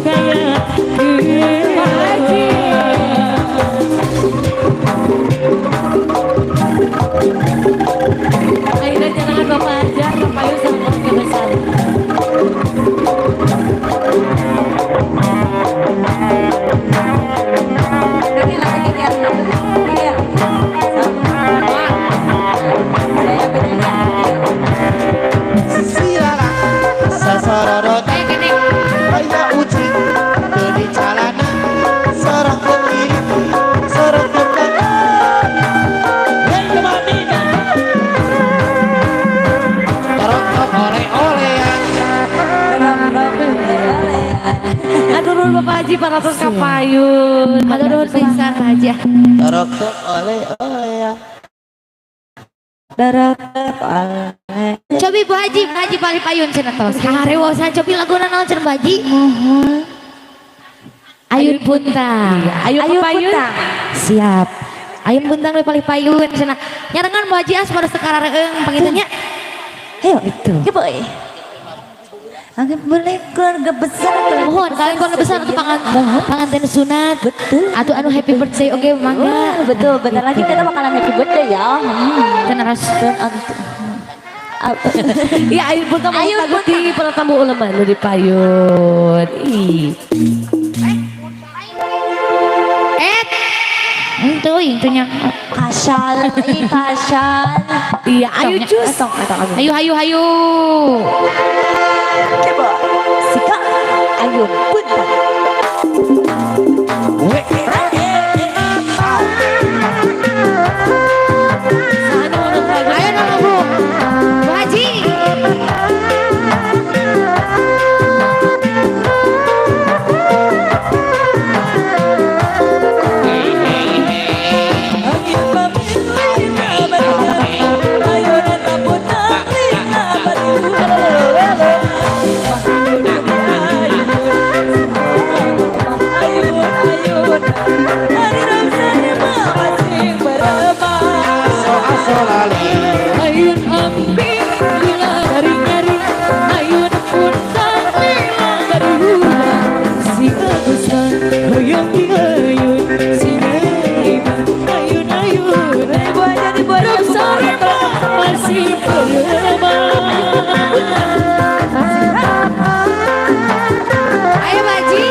kaya. Pak Haji. Akhirnya jangan Bapak aja, Bapak Yu sama keluarga besar. Silalah sasororot Ayo gini. Aya ucing teu di calana sorongkeun lirik sorongkeun tangan. Hei kemana? Torok oleh-olehan. Aduh nuhun Bapak Haji paratos kapayun. Aduh nuhun pisan Pak Haji. Torok oleh-olehan. Cobi Bu Haji, Bu Haji palih payun cenah tos. Harewosan cobi laguna naon cenah Bu Haji? Ayun Puntang. Ayo Ayun kapayun. Puntang. Siap. Ayun Puntang we palih payun cenah. Nyarengan Bu Haji as pada sekarareung pangitunya. Ayo. Itu. Ya boy. Oke, boleh keluarga besar. Keluarga Mohon kalian keluarga besar atau panganten sunat. Betul. Atau anu happy birthday oke mangga. Wah, betul, bentar lagi kita bakalan happy birthday ya. Cenah ras. Iya, Ayun Puntang mau Ayun lagu di para tamu ulama nu di payun. Ih. Eh. Itu nya. Kasal, ih kasal. Iya, ayo cus. Ayo ayo ayo. Coba, Sika, Ayun Puntang. Wek. Anu anu lagu. Ayo dong Bu. Bu Haji. Aso aso lali. Ayun ambil lila dari nyari. Ayun puntang lila dari hula. Si Agusman hoyong di ayun. Si Naima ayun ayun. Rok sore masih beremang. Ayo Bu Haji.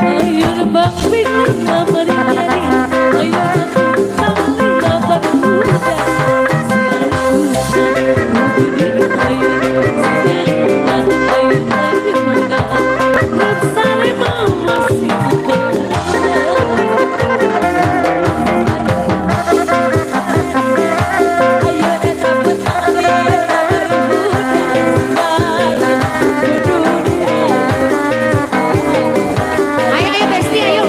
Ayun bang lila bari nyari. Ayun puntang lila bari huda. Si Agusman ayun si Naima ayun ayun. Rok sore masih beremang. Ayo ayo Besti ayo.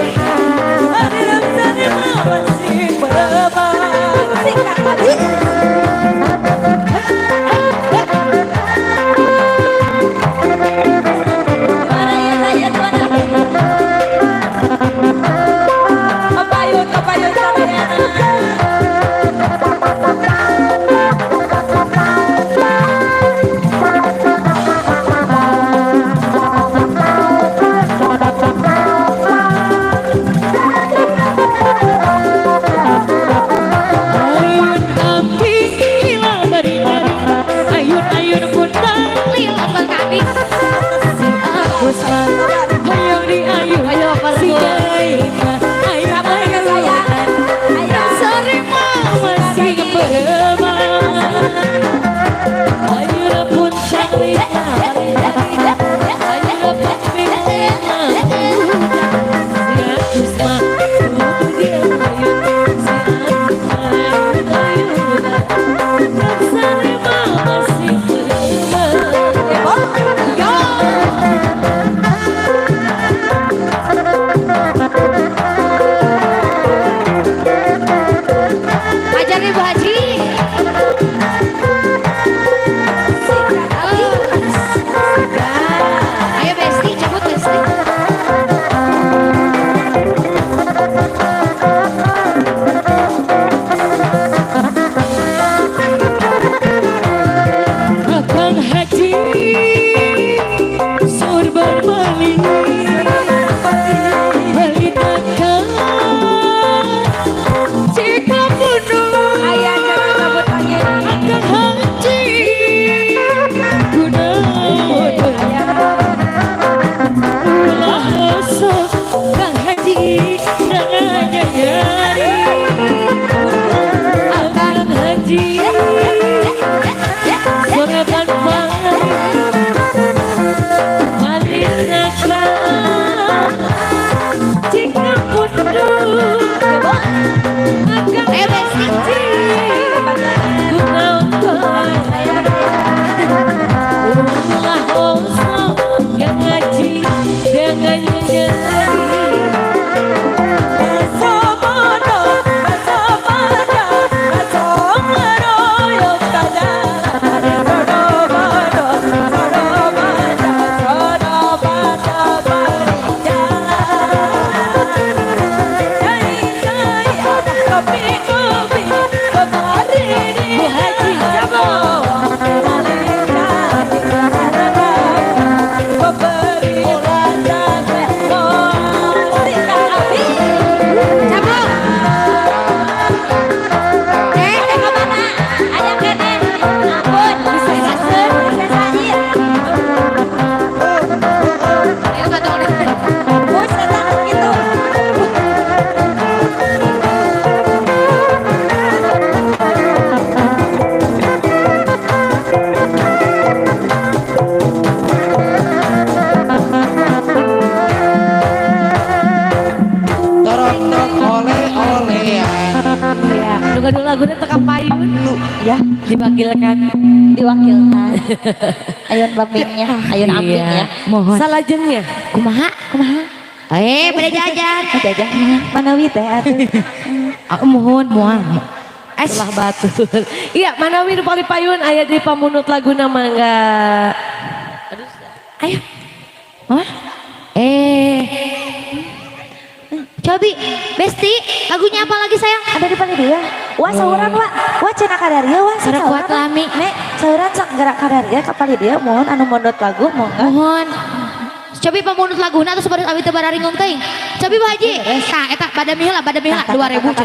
Ayun ambi lila bari nyari. Ayun ayun puntang Lila kami. si Agusman hoyong di ayun. Ayo Si parang Naima ayun ayun. Sore masih beremang. Ayun puntang lila bari nyari. Ayun puntang lila si Agusman kudu di ayun. Si Agusman ayun ayun. Sore masih beremang. Yo. Gaduh laguna teu kapayun. Ya, Diwakilkan. Diwakilkan. Ayun babingnya, ayun amping ya. Mohon. Salajengnya. Kumaha? Kumaha? Eh, pada jajan. Jajan. Manawi teh atuh. Aku mohon, mohon. Es. Setelah batur. Iya, manawi nu paling payun aya di pamunut laguna mangga. Ayo. Mama. Eh. Cobi, Besti, lagunya apa lagi, sayang? Ada di paling dia. Wah, sauran wah. Wah, cenah kadaria wah. Sareng kuat lami. Nek, sauran sok gerak kadaria ka paling dia mohon anu mondot lagu mongga. Mohon. Cobi pamunut laguna terus pada abi teu bararingung teuing. Cobi Bu Haji. Tah eta bada miheula, bada miheula 2000.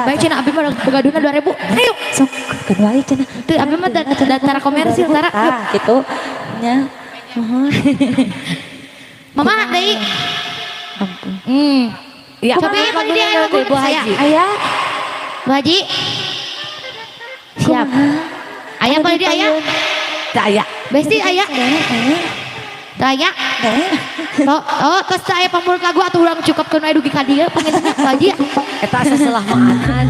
Bae cenah abi mah begaduna 2000. Ayo. Sok keun wae cenah. Teu abi mah tara komersil tara. Tah, gitu. Nya. Mohon. Mama deui. Ampun. Ya, Cobi pamunut apa dia laguna lagu Bu saya? Haji. Ayah. Bu Haji. Siap. Ayah apa dia ayah? Teu aya. Besti ayah. Teu aya. Oh, oh, terus teu aya pamunut lagu atuh urang cukupkeun we dugi ka dieu panginten Bu Haji. Eta seselah maan-an.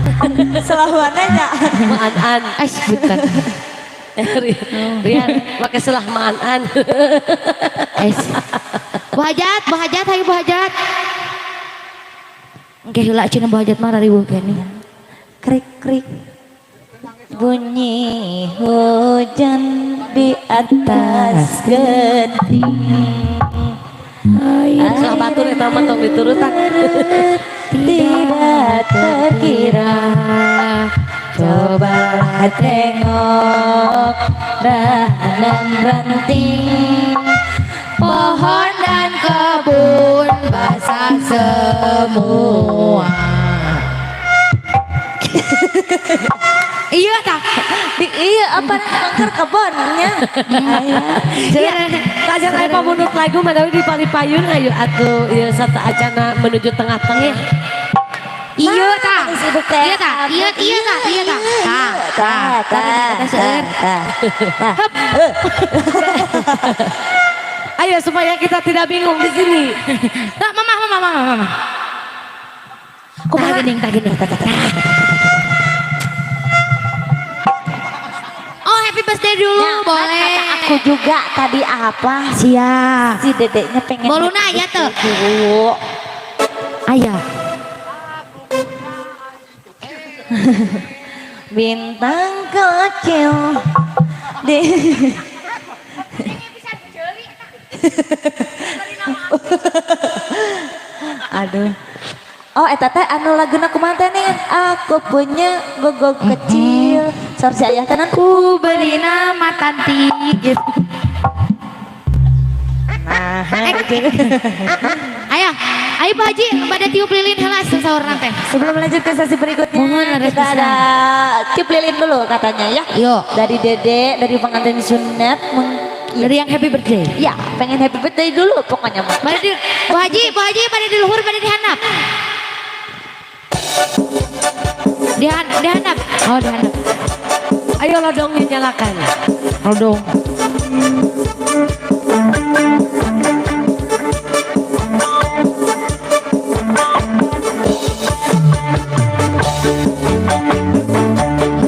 Selawana nya. Maan-an. Es bukan. Rian, make selah maan-an. Es. Bu Hajat, Bu Hajat, hayu Bu Hajat. Engke heula cenah Bu Hajat mah rariweuh keneh. Krik krik. Bunyi hujan di atas genting. Selah batur eta mah tong diturutan. Tidak terkira. Cobalah tengok dahan ranting. Pohon dan kebun basah semua. Iya tah. Di, iya apa mangker kebonnya. Iya, kajian aya pamunut lagu manawi di palipayun ayo atuh ieu sateuacana menuju tengah-tengah. Iya tah. Manis ibu teh. Iya tah. Iya iya tah. Iya tah. Tah. Tah, tah, Tah. tah, tah. Ayo supaya kita tidak bingung di sini. Tah, mama mama mama mama. Kumaha geuning tah geuning. Oh, happy birthday dulu Ya, kan boleh. kata aku juga tadi apa? Siap. Si dedeknya pengen Boluna happy aya tuh. birthday dulu. Ayah. Bintang kecil di Aduh. Oh, eta teh anu laguna kumaha teh nih? Aku punya gogog kecil. Sor si ayah kanan. Ku beri nama Tanti gitu. Nah, Ayo, ayo Pak Haji, pada tiup lilin heula sahur teh. sebelum lanjut ke sesi berikutnya, Mohon ada kita ada tiup lilin dulu katanya ya. Yuk. Dari Dede, dari pengantin sunat, Dari yang happy birthday. Ya, pengen happy birthday dulu pokoknya mah. Pada di, Bu Haji, Bu Haji pada di luhur, pada di handap. Di handap. Oh, di handap. Ayo lodongnya nyalakan. Lodong.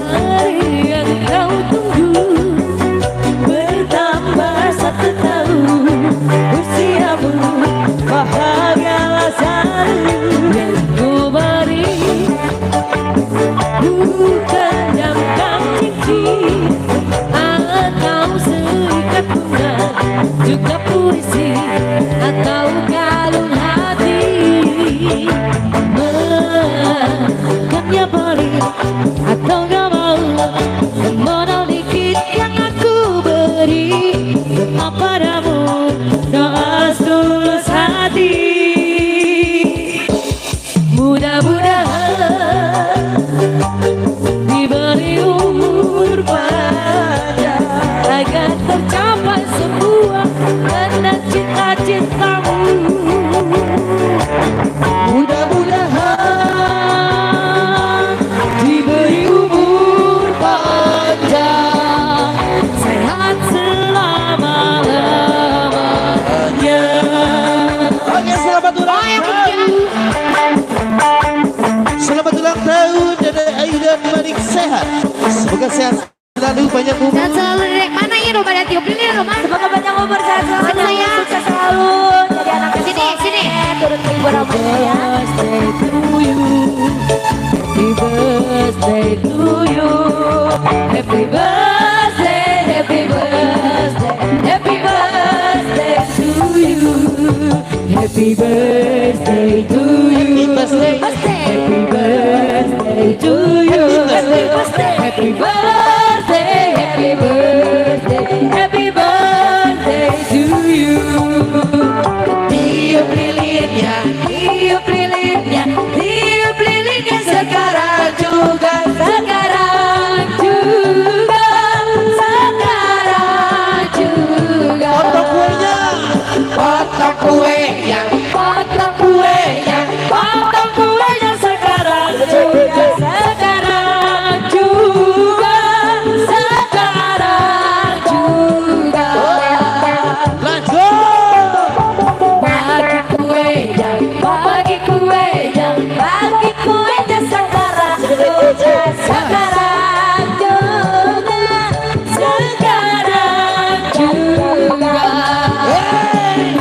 Hari yang kau tunggu bertambah satu tahun, usiamu bahagialah selalu. Yang ku beri bukan jangkang cincin atau seikat bunga, juga puisi. Semoga sehat selalu, banyak umur. Sehat selalu, Dedek. Mana ini rumah tiup ini rumah. Semoga banyak umur, sehat selalu, sukses selalu. Jadi anak yang Sini, sini. Turut ke ibu ramanya ya. Happy birthday to you. Happy birthday, happy birthday, happy birthday to you. Happy birthday to you. Happy birthday. Happy birthday to you. Happy birthday, happy birthday, happy birthday to you. Tiup lilinnya, tiup lilinnya, tiup lilinnya sekarang juga, sekarang juga, sekarang juga. Potong kuenya. Potong kuenya. Potong kuenya, potong kuenya sekarang juga, sekarang juga, sekarang juga. Lanjut. Bagi kuenya, bagi kuenya, Bagi kuenya sekarang juga, sekarang juga, sekarang juga.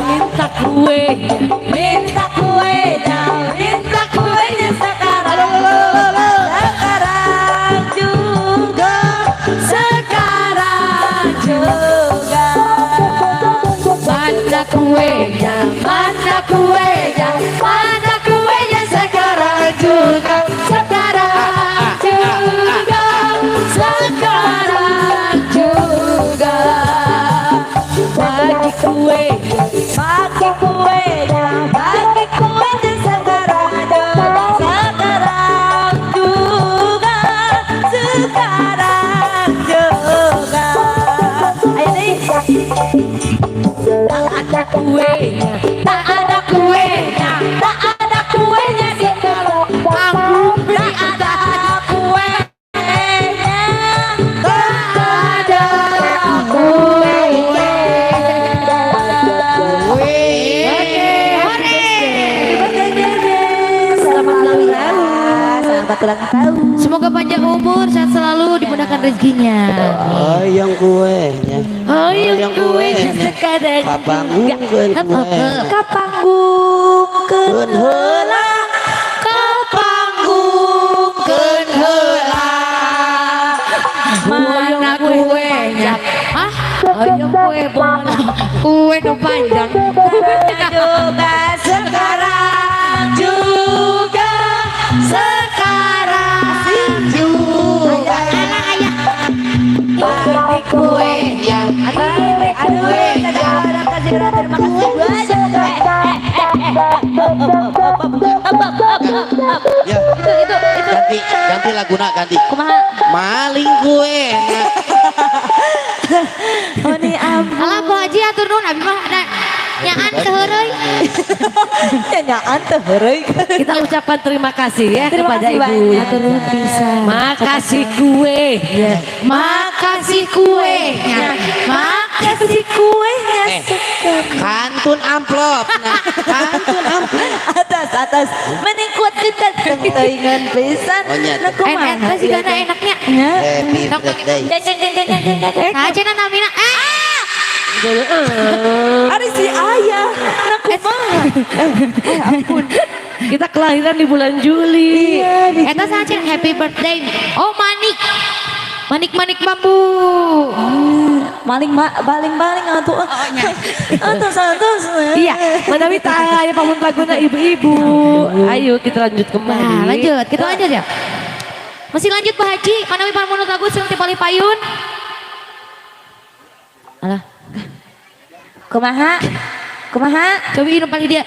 Minta kue, Minta kuenya, minta kuenya sekarang juga, sekarang juga, sekarang juga. Mana kuenya, mana kuenya, mana kuenya sekarang juga, sekarang juga, sekarang juga. Bagi kue, Bagi kuenya, bagi kuenya sekarang juga, sekarang juga, sekarang juga. Ayo deh. Tak ada kuenya, tak ada kuenya, Tak ada kuenya di Panggung. Tak ada kuenya. Tak ada kuenya. Kue. Hore. Selamat ulang tahun. Selamat ulang tahun. Semoga panjang umur, sehat selalu, dimudahkan rezekinya. Ayang kuenya. Ayo kuenya sekarang Kapanggungkeun kue. Kapanggungkeun heula. Kapanggungkeun heula. Mana kuenya? Hah? Ayo kue mana? Kue nu panjang. Juga sekarang Juga sekarang juga. Alah ayah. Bagi kuenya, Aduh, aduh, kasih terima kasih banyak. Ya. Itu. Ganti, ganti laguna ganti. Kumaha? Maling kue. Oh nih ampun. Alah Bu Haji atur nuhun abi mah da nyaan teu heureuy. Nyaan teu heureuy. Kita ucapkan terima kasih ya Terima kepada kasih ibu. banyak. Atur nuhun pisan. Makasih kuenya. Makasih kuenya. Makasih Kasih kuenya Eh. sekarang. Kantun amplop. Nah, kantun amplop. Atas atas mending kuat kita teuingan pisan. Oh, nya. Nah, kumaha Eta sih ieu kana teh? enaknya. Nya. Happy birthday. Jeng jeng jeng jeng jeng jeng. Nah, cenah namina. Ah! Ari si ayah. Nah kumaha? Ampun. Kita kelahiran di bulan Juli. Iya, Eta saha cenah happy birthday. Oh, manik. Manik-manik bambu. Maling baling-baling atuh. Atos atos. Iya, Manawi tak aya pamun laguna ibu-ibu. Ayo kita lanjut kembali. Nah, lanjut. Kita lanjut ya. Masih lanjut Pak Haji, manawi pamunut lagu sing ti palih payun. Alah, Kumaha? Kumaha? coba nu palih dia.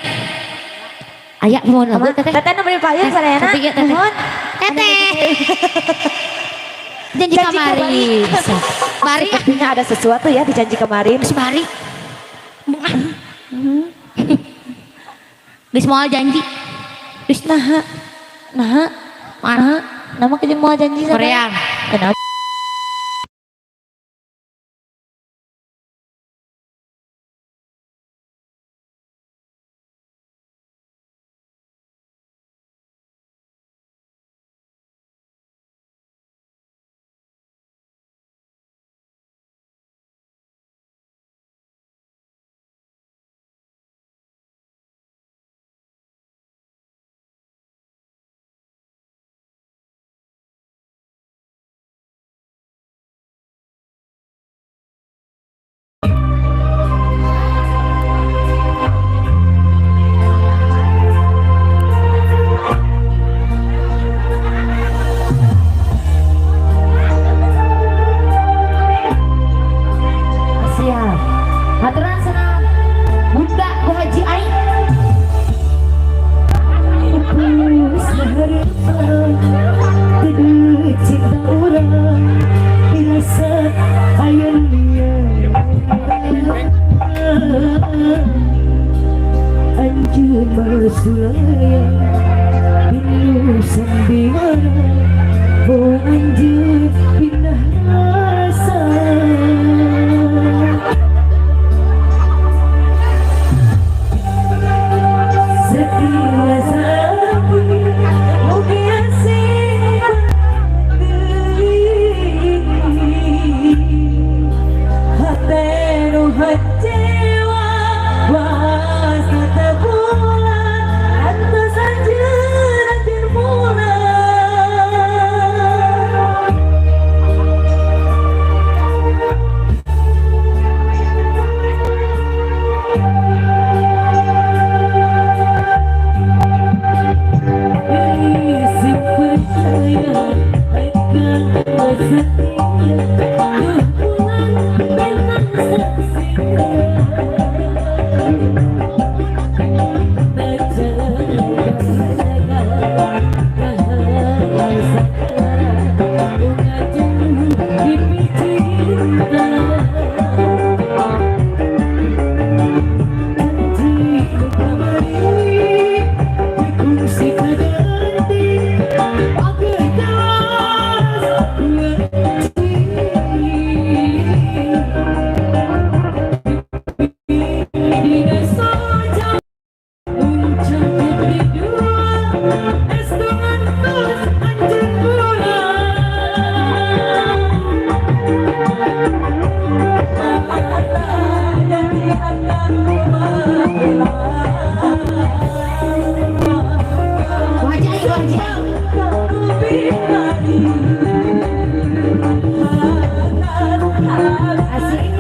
Aya mohon lagu teteh. Teteh nu beli payun sadayana. Tapi ya, teteh. Nuhun. Teteh. Janji Janji kamari. Mari. Sepertinya ada sesuatu ya di janji kemarin. Geus mari. Geus moal janji. Geus Nah, nah, mana? Nama kejeng moal janji sama. Korean. Kenapa? Haji aing. Asik.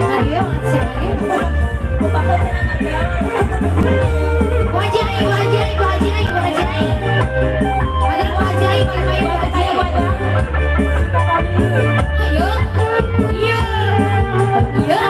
Ayo, Bu Haji aing, Bu Haji aing, Bu Haji aing, Bu Haji aing. Ada Bu Haji aing, balik main Bu Haji aing. Ayo. Iya. Iya.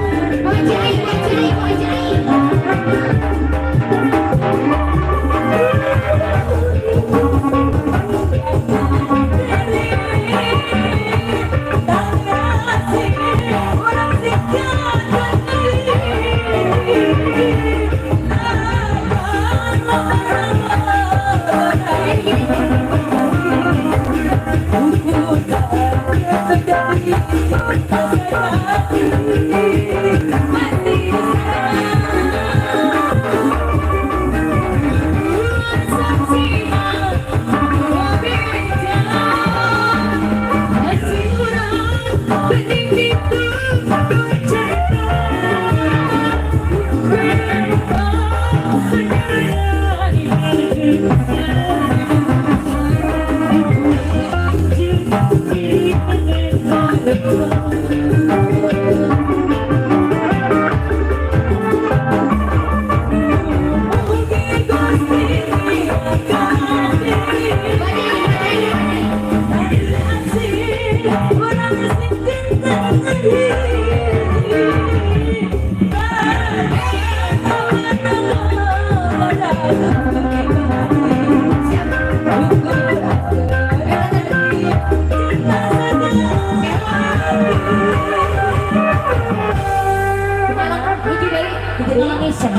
Bu Haji aing, Bu Haji aing, Bu Haji aing. Bu Haji aing, Bu Haji aing, Bu Haji aing.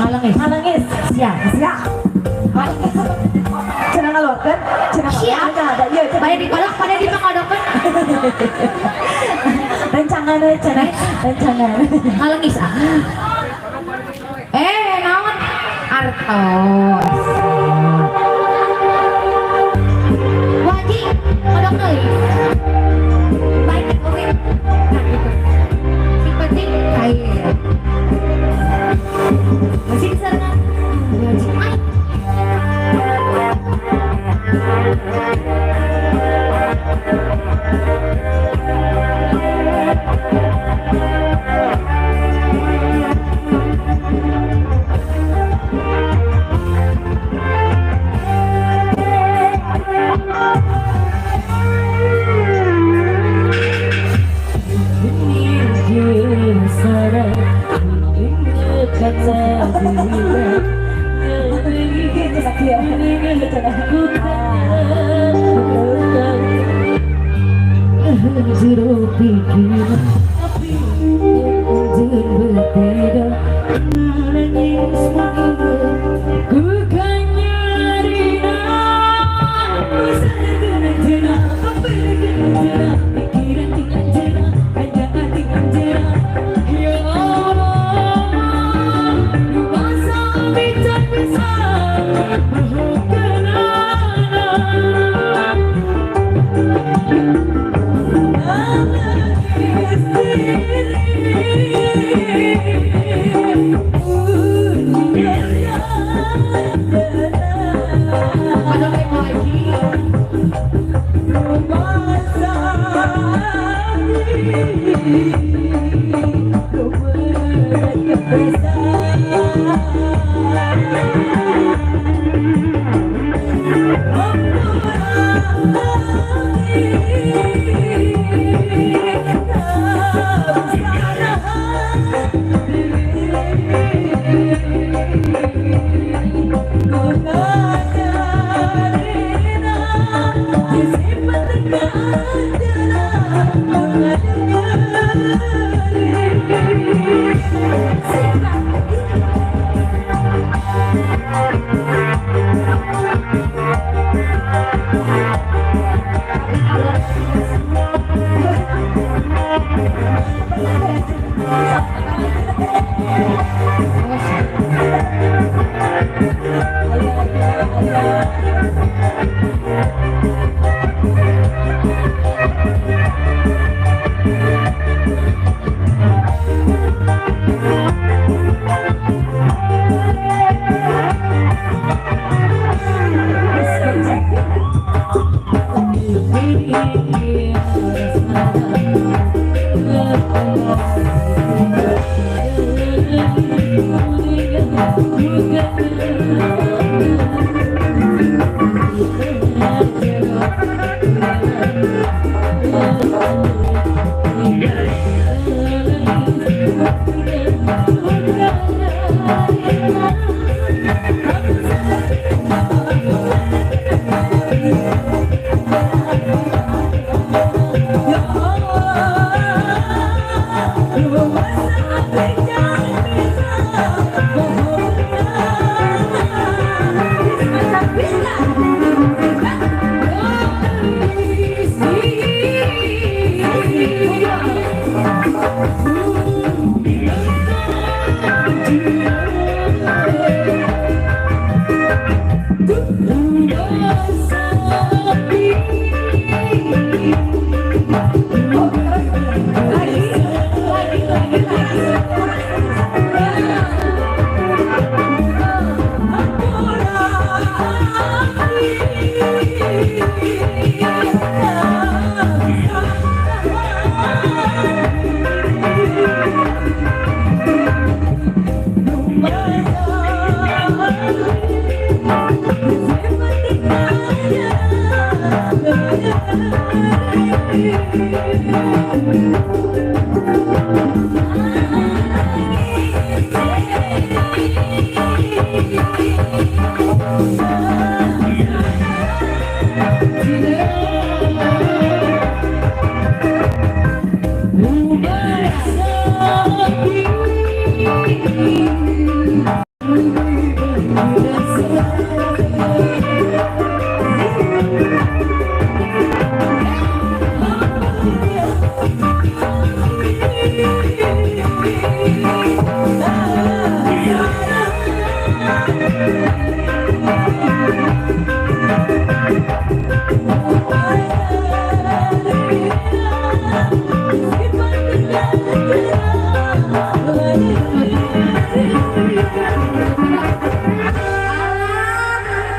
Nangis, nangis. Siap. Siap. Cenah ngalorkeun, cenah Siap. Iya, cenah. Pada dikolok, pada dipakodokeun. Rencangan we cenah, rencangan. Ngalengis ah. Naon? Artos. Wajib kodok deui. Baik oke. Nah gitu. Sing penting cair. Masih disarankan. Wajib. Ay.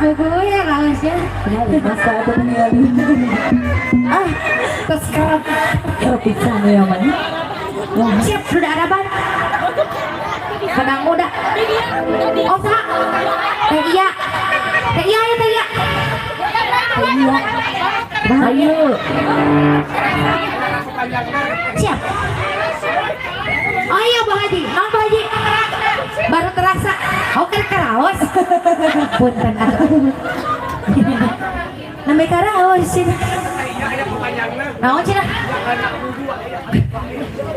Bubu ya rausnya. Masa atau penyiar. Ah, Terus sekarang pisan ya man. siap sudah ada ban. Kadang muda. Oh sah. Teh iya. Teh iya ya teh iya. Teh iya. Ayo. Siap. Oh iya Bu Haji, non Bu Haji. Baru terasa. Oh kan karaos. Punten atuh. Namanya karaos sih. Naon cenah?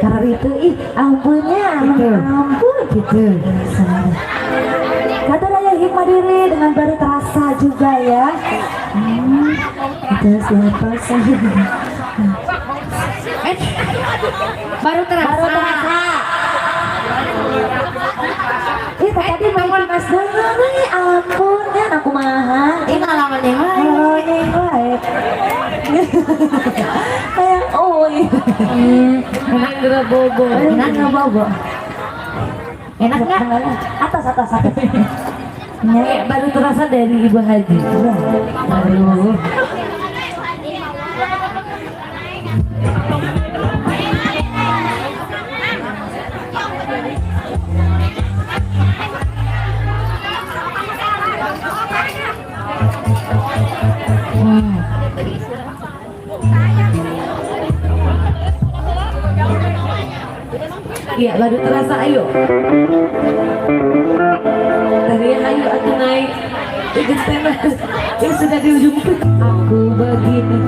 Karena itu ih ampunnya, ampun gitu. Kata Raya Hikmah Diri dengan baru terasa juga ya. Itu siapa sih? Eh, baru terasa. Baru terasa. Ih, tadi mau Mas Dono nih, ampun kan aku mahal. Ini ngalaman yang lain. Oh, ini baik. Kayak oh iya. Indra Bobo. Enak nggak bobo? Enak nggak? Atas atas atas. Ya, baru terasa dari Ibu Haji. Aduh. Iya, baru terasa ayo. Tadi ayo atau naik. Ikut tema. Ini sudah di ujung. Aku begini.